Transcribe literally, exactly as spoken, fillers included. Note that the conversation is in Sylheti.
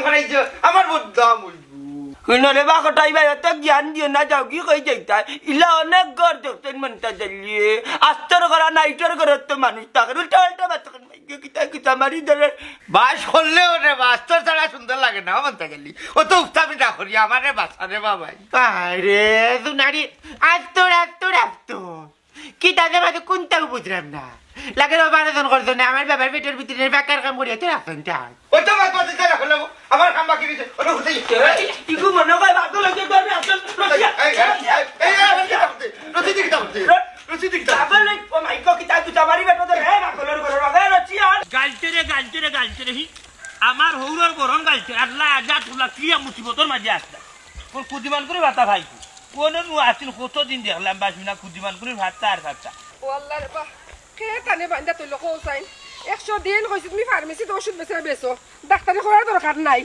করাইছো, আমার বদনাম অইবো। হুনো রে বা, কটাই ভাই, অত জ্ঞান দিও না, যাও কি কই যাইতায়। ইলা অনেক ঘর দেখছইন মন্তাজ আলীয়ে। আস্তর করা নাইটর ঘরর তো মানুষ থাকে, উল্টা উল্টা বাচ্চা কিতা কিতা মারি ধরে। বাস করলেও রে, বাস তোর ছাড়া সুন্দর লাগে না, মন্তাজ আলী। অত উস্তামি না করি, আমারে বাঁচা রে বাবাই। আরে, জুনারি, আস্তুর, আস্তুর, আস্তুর। কিতা যে মাঝে কুন্তাও বুঝলাম না। লাগে রে, অপারেশন করছো না, আমার বাবার পেটর ভিতরে বেকার কাম করিয়া তো রাখছেন তাই। অত মাত মাতি তারা হলো, আমার কাম বাকি রইছে, অত উঠে। ইগু মনে কয় পাগল অইছে, ধরবে আসল। এই, এই, এই, এই, এই, আমার কিতা করতে? রশিদি কিতা করতে? রশিদি কিতা করতে? পাগল অই, ও মাই গড, কিতা কিতা মারি বেটা ধরে, হে পাগলর ঘরর বাবা, এ রশিয়ান। গালছে রে, গালছে রে, গালছে রে, হি। আমার হৌরর বরন গালছে, আল্লাহ, আজাদ উল্লাহ, কি মুসিবতর মাঝে আসলা। কোন কুদিমান করি বাতা খাইছি। কোন নু আসিন, কতদিন দেখলাম, বাসি না, কুদিমান করি ভাত আর ভাত। ও আল্লাহ রে বা, কে তানে বান্দা তুই লোক হোসাইন। একশো দিন কইছি তুমি ফার্মেসিত ওষুধ বেচা বেচো, ডাক্তারি করার দরকার নাই।